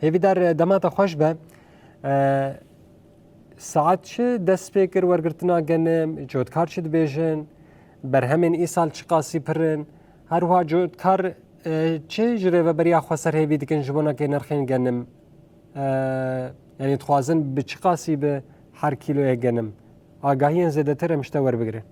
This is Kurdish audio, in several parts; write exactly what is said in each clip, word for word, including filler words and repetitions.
Hêvîdar, dema te xweş be. E, saet çi dest pê kir wergirtina genim? Cotkar çi dibêjin? Berhemên îsal çiqasî pir in? Her wiha cotkar, e, çi ji rêveberiya xweser hêvî dikin ji bona kê nirxên genim? E, yanî dixwazin bi çiqasî bi her kîloyê genim? Agahiyên zêdetir em ji te werbigirin.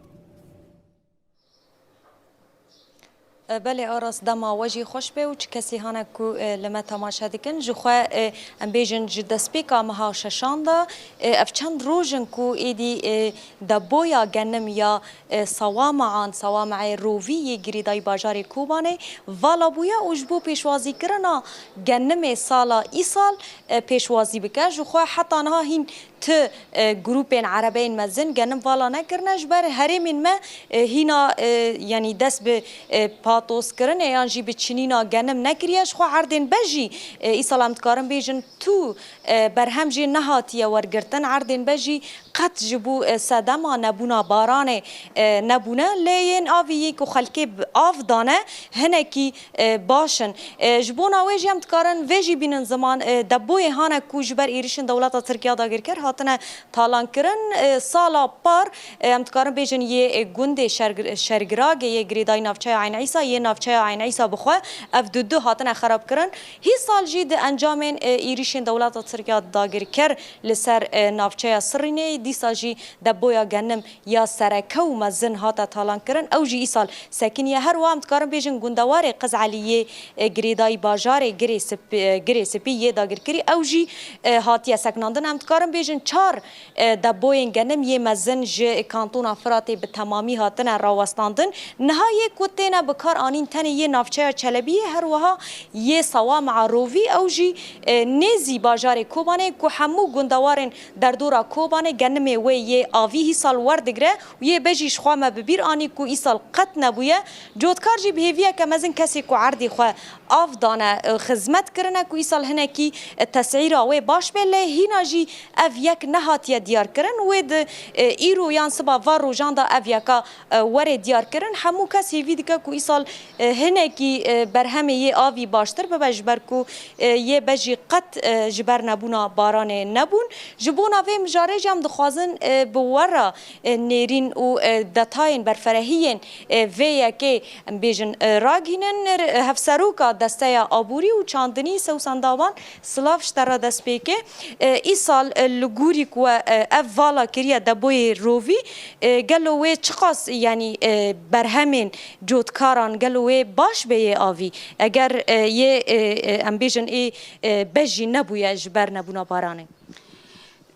E, belê Aras, dema we jî xweş be û çi kesî hane ku, e, li me temaşe dikin. Ji xwe, e, em bêjin ji destpêka meha şeşan de, e, ev çend roj in ku êdî, e, depoya genim ya, e, Sawama'an, Sawama'ê Rovî yê girêdayî bajarê Kobanê vala bûye û ji bo pêşwazîkirina genimê sala îsal, e, pêşwazî bike. Ji xwe heta niha hîn ti, e, grûpên erebeyên mezin genim vala nekirine, ji ber herêmên me, e, hîna, e, yanî dest bi, e, patozkirinê yan jî bi çinîna genim nekiriye. Ji xwe erdên be jî, e, îsal em dikarin bêjin tu, e, berhem jê nehatiye wergirtin. Erdên be jî qet ji bo, e, sedema nebûna baranê, e, nebûne. Lê yên avî yê ku xelkê bi av dane, hinekî e, baş in. E, ji bona wê jî em dikarin vê jî bînin ziman, e, depoyê hane ku ji ber êrişên dewleta Tirkiya dagirker hatine talankirin. E, sala par, e, em dikarin bêjin yê, e, gundê Şer-, Şergiragê yê girêdayî navçeya Eyn Îsa, yê navçeya Eyn Îsa bi xwe ev du du hatine xerabkirin. Hî sal jî di encamên, e, êrişên dewleta Tirkiya dagirker li ser, e, navçeya Sirînê, dîsa jî depoya genim ya sereke û mezin hate talankirin, ew jî îsal sekiniye. Her wiha em dikarin bêjin gundewarê Qiz Elî yê, e, girêdayî bajarê Girê Sipî, e, Girê Sipî yê dagirkirî, ew jî, e, hatiye sekinandin. Em dikarin bêjin çar, e, depoyên genim yê mezin ji kantona Firatê bi temamî hatine rawestandin. Niha yê ku têne bikaranîn tenê yê navçeya Çelebiyê, her wiha yê Sawama Rovî, ew jî, e, nêzî bajarê Kobanê ku hemû gundewarên derdora Kobanê genimê wê yê avî hîsal werdigre û yê be jî ji xwe me bi bîr anî ku îsal qet nebûye. Cotkar jî bi hêviyeke mezin kesê ku erdê xwe av dane, e, xizmet kirine ku îsal hinekî, e, tesîra wê baş be, lê hîna jî ev yek nehatiye diyarkirin. Wê di, e, îro yan siba van rojan de ev yeka, e, were diyarkirin. Hemû kes hêvî dike ku îsal, e, hinekî, e, berhemê yê avî baştir bibe, ji ber ku, e, yê be jî qet, e, ji ber nebûna baranê nebûn. Ji bona vê mijarê jî em dixwazin, e, bi we re, e, nêrîn û, e, detayên berferehiyên, e, vê yekê, em bêjin, e, ragihînin. E, Hevseroka Desteya Aborî û Çandinî Sewsan Dawan, silav ji te re dest pê ke. E, îsal, e, li gorî ku we, e, ev vala kiriye depoyê Rovî, e, gelo wê çiqas, yanî, e, berhemên cotkaran gelo wê baş be yê avî? Eger, e, yê, e, e, em bêjin ê, e, be jî nebûye ji ber nebûna baranê.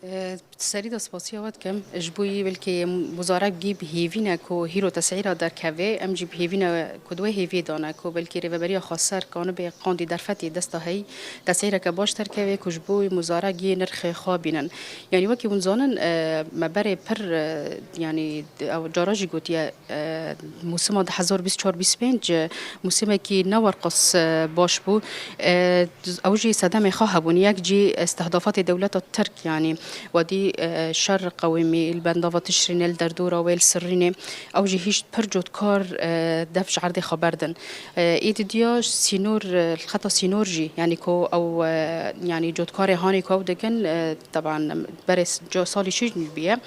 E, serî de spasiya we dikim. Ji bo yî belkî muzarek gî bi hêvî ne ku hîro tesîra derkeve. Em jî bi hêvî ne ku di wê hêvî de ne ku belkî rêveberiya xweser kanibe qandî derfetê desta heyî tesîreke baş derkeve ku ji bo muzarek yê nirxê xwe bînin. Yanî wekî hûn zanin, e, me berê pir, e, yanî ew cara jî gotiye, e, mûsima du hezar bîst çar bîst pênc, e, mûsimekî ne werqas, e, baş bû. E, ew jî sedemê xwe hebûn. Yek jî istihdafatê dewleta Tirk, yanî wedî, e, şer qewimî li bendava Tişrînê, li derdora wê, li Sirrînê. Ew jî hişt pir cotkar, e, def ji erdê xwe berdin. E, êdî diya sînor, e, li xeta sînor jî, yanî ku ew, e, yanî cotkarê hanê ku ew dikin, e, teban berê s-, ca salî çi bûye,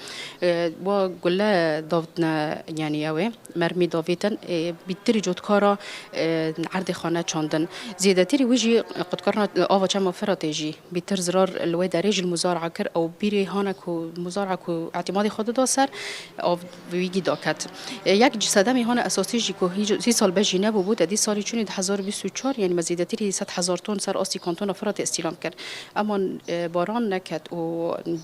e, wa gule davtine, yanî ew ê mermî davêtin, e, bîtirî cotkara, e, erdê xwe neçandin. Zêdetirî wî jî qutkarina ava Çema Firatê jî bîtir zirar li wê derê jî li muzara kir. Ew bîrê hane ku muzara ku îtimadê xwe dida ser, av wî gî daket. E, yek ji sedemê hane esasî jî ku hî-, hî sal be jî nebûbû, te dî salî çûnî du hezar bîst û çar, yanî me zêdetirî sed hezar ton ser astî kantona Firatê îstîlam kir. Ema, e, baran neket û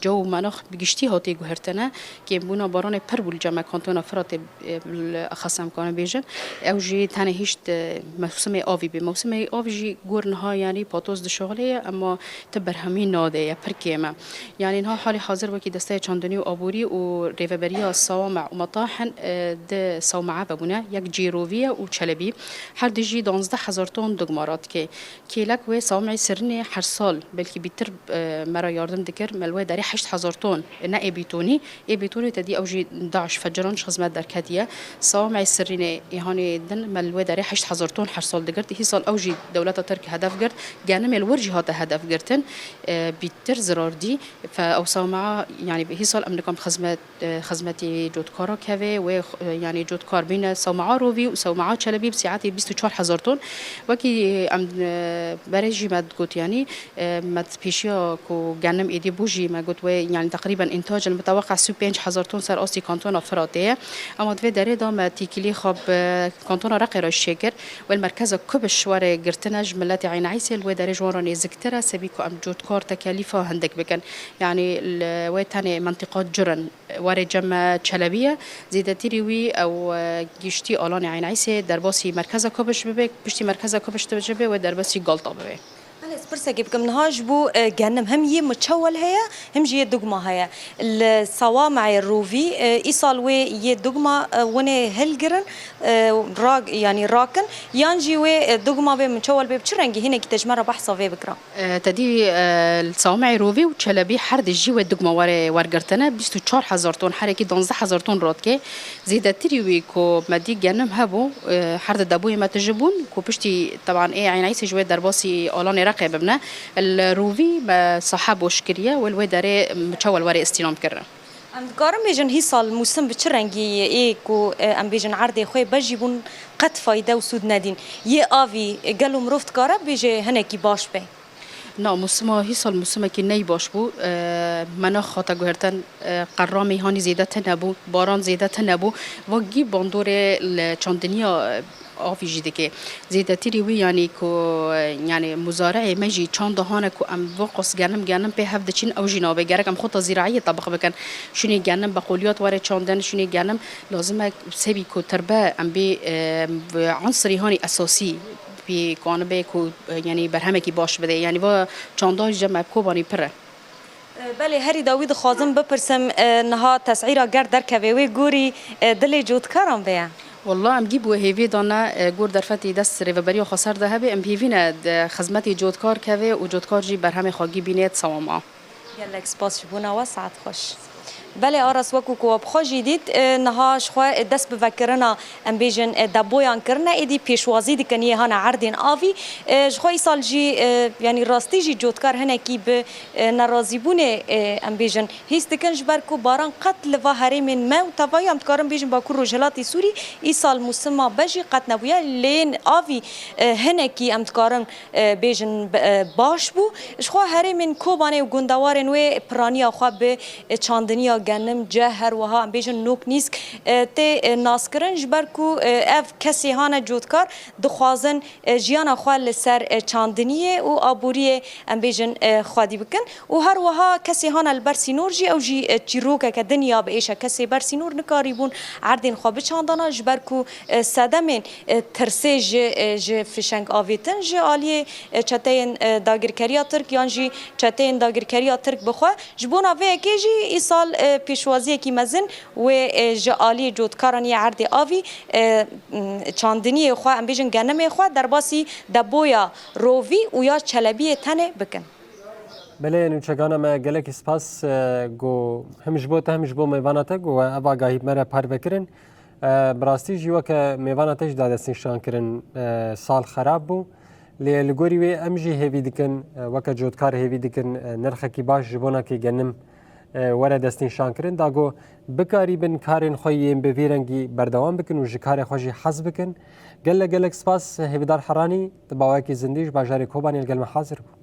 caw û menax bi giştî hatî guhertine, kêmbûna baranê pir bû li cem me kantona Firatê, e, li xesem kane bêjin. Ew jî tenê hişt, e, mewsimê avî bê. Mewsimê avî jî gor niha, yanî patoz dişixulê ye, ema ti berhemî nadê ye, pir kêm e. Yanî Niha halî hazir wekî Desteya Çandinî û Aborî û Rêveberiya Sawame û Metahin, e, di Sawmea vebûne, yek cî rovî ye û çelebî. Her du jî duwazdeh hezar ton dugma radike. Kêlek wê Sawameyê Sirînê her sal belkî bîtir, e, me re yardim dikir. Me li wê derê heşt hezar ton, ne ê bîtonî, ê bîtonî te dî ew jî DAIŞ feciran ji xizmet derketiye. Sawameyê Sirînê êhanê din me li wê derê heşt hezar ton her sal digirt. Hîsal ew jî dewleta Tirk hedef girt. Genimê li wir jî hate hedef girtin. E, bîtir zirar dî. Fe ew Sawmea, yanî hîsal em nikan xizmet, e, xizmetî cotkara keve, wê, e, yanî cotkar bîne Sawmea Rovî û Sawmea Çelebî bi sîetî bîst û çar hezar ton. Wekî em, e, berê jî me digot, yanî, e, me pêşiya ku genim êdî bû jî me got wê, yanî teqrîben întac in miteweqa sî û pênc hezar ton ser astî kantona Firatê ye. Ema di vê derê de me têkilî xwe bi kantona Reqê re jî çêkir. Wê li merkeza Kubiş were girtine ji miletê Eyn Eysê li wê derê ji wan re nêziktir e, sebî ku em cotkar tekelîfa hindik bikin. Yanî li wê tenê mentiqa Curin were cem me Çelebî ye. Zêdetirî wî ew, e, giştî alanê Eyn Eysê derbasî merkeza Kubiş bibe, piştî merkeza Kubiş bibe wê derbasî Galta bibe. Belê, ez pirsekê bikim. Niha ji bo, e, genim hem yê miçewel heye, hem jî yê dugma heye. Li Sawameyê Rovî, e, îsal wê yê dugma, e, winê hilgirin, e, ra-, yanî rakin, yan jî wê, e, dugma bê miçewel bê, bi çi rengî hinekî te ji me re behsa vê bikira? E, te dî, e, li Sawameyê Rovî û Çelebî her di jî wê dugma were wergirtine, bîst û çar hezar ton, herekî duwazdeh hezar ton radike. Zêdetirî wî ku me dî genim hebû, e, her di deboyê me tije bûn, ku piştî teban ê Eyn Eysê ji wê derbasî alanê Reqê bibine. Li Rovî me sahe boş kiriye, wê li wê derê miçewel were îstîlam kirin. Em dikarin bêjin hîsal mûsim bi çi rengî ye, ê ku, e, em bêjin erdê xwe bejî bûn, qet fayde û sûd nedîn. Yê avî, e, gelo mirov dikare bêje hinekî baş be? Na, mûsima hîsal mûsimekî ney baş bû. E, menax hate guhertin, e, qerramê hanî zêde tune bû, baran zêde tune bû. Va gî bandorê li çandiniya, e, avî jî dike. Zêdetirî wî, yanî ku, e, yanî muzari'ê me jî çanda hane ku em va qas genim genim pê hev diçin, ew jî nabe. Gerek em xwe ta zîraiyê tebiq bikin. Şûnê genim beqoliyat were çandin, şûnê genim lazim e sebî ku tirbe em bê, e, bi ansirî hanî esasî pê kanibe ku, e, yanî berhemekî baş bide. Yanî va çanda jî me bi Kobanî pir e. E, belê, herî dawî dixwazim bipirsim, e, niha tesîra ger derkeve wê gorî, e, dilê cotkaran beye? Wallah, em gî bi wê hêvî de ne, e, gor derfetî dest rêveberiya xweser de hebe, em hêvî ne di xizmetê cotkar keve û cotkar jî berhemê xwe gî bîne di sewama. Gelek spas ji bona we, saet xweş. Belê Aras, wekû ku we bi xwe jî dît, e, niha ji xwe, e, dest bi vekirina, em bêjin, e, deboyan kirine, êdî pêşwazî dikin yê hana erdên avî. E, ji xwe îsal jî, e, yanî rastî jî cotkar hinekî bi, e, nerazîbûnê, e, em bêjin, hîs dikin, ji ber ku baran qet li va herêmên me û tevayî em dikarin bêjin Bakur Rojhilatê Sûrî îsal mûsima bejî qet nebûye. Lêyên avî, e, hinekî em dikarin e, bêjin, e, baş bû. Ji xwe herêmên Kobanê û gundewarên wê piraniya xwe bi, e, çandiniya genim, ceh, her wiha em bêjin nok nîsk, e, tê, e, naskirin, ji ber ku, e, ev kesê hane cotkar dixwazin, e, jiyana xwe li ser, e, çandiniyê û aboriyê em bêjin, e, xwedî bikin. Û her wiha kesê hane li ber sînor jî, ew jî, e, çîrokeke din ya bi êş e. Kesê ber sînor nikarîbûn erdên xwe biçandana, ji ber ku, e, sedemên, e, tirsê ji, e, ji fişeng avêtin ji aliyê, e, çeteyên, e, dagirkeriya Tirk yan jî çeteyên dagirkeriya Tirk bixwe. Ji bona vê yekê jî îsal, e, pêşwaziyekî mezin wê, e, ji aliyê cotkaran yê erdê avî, e, m, çandiniyê xwe, em bêjin genimê xwe, derbasî deboya Rovî û ya Çelebiyê tenê bikin. Belê, nûçegana me, gelekî spas, e, ku him ji bo te, him ji bo mêvana te ku we ev agahî bi me re parve kirin. E, bi rastî jî weke mêvana te jî da destnîşan kirin, e, sal xerab bû. Lê li gorî wê em jî hêvî dikin, e, weke cotkar hêvî dikin, e, nirxekî baş ji bona kê genim, e, were destnîşan kirin. Da ku bikarîbin karên xwe yên bi vî rengî berdewam bikin û ji karê xwe jî hez bikin. Gelek gelek spas, Hêvîdar Heranî, tibawekî zindî ji bajarê Kobanê li gel me hazir bû.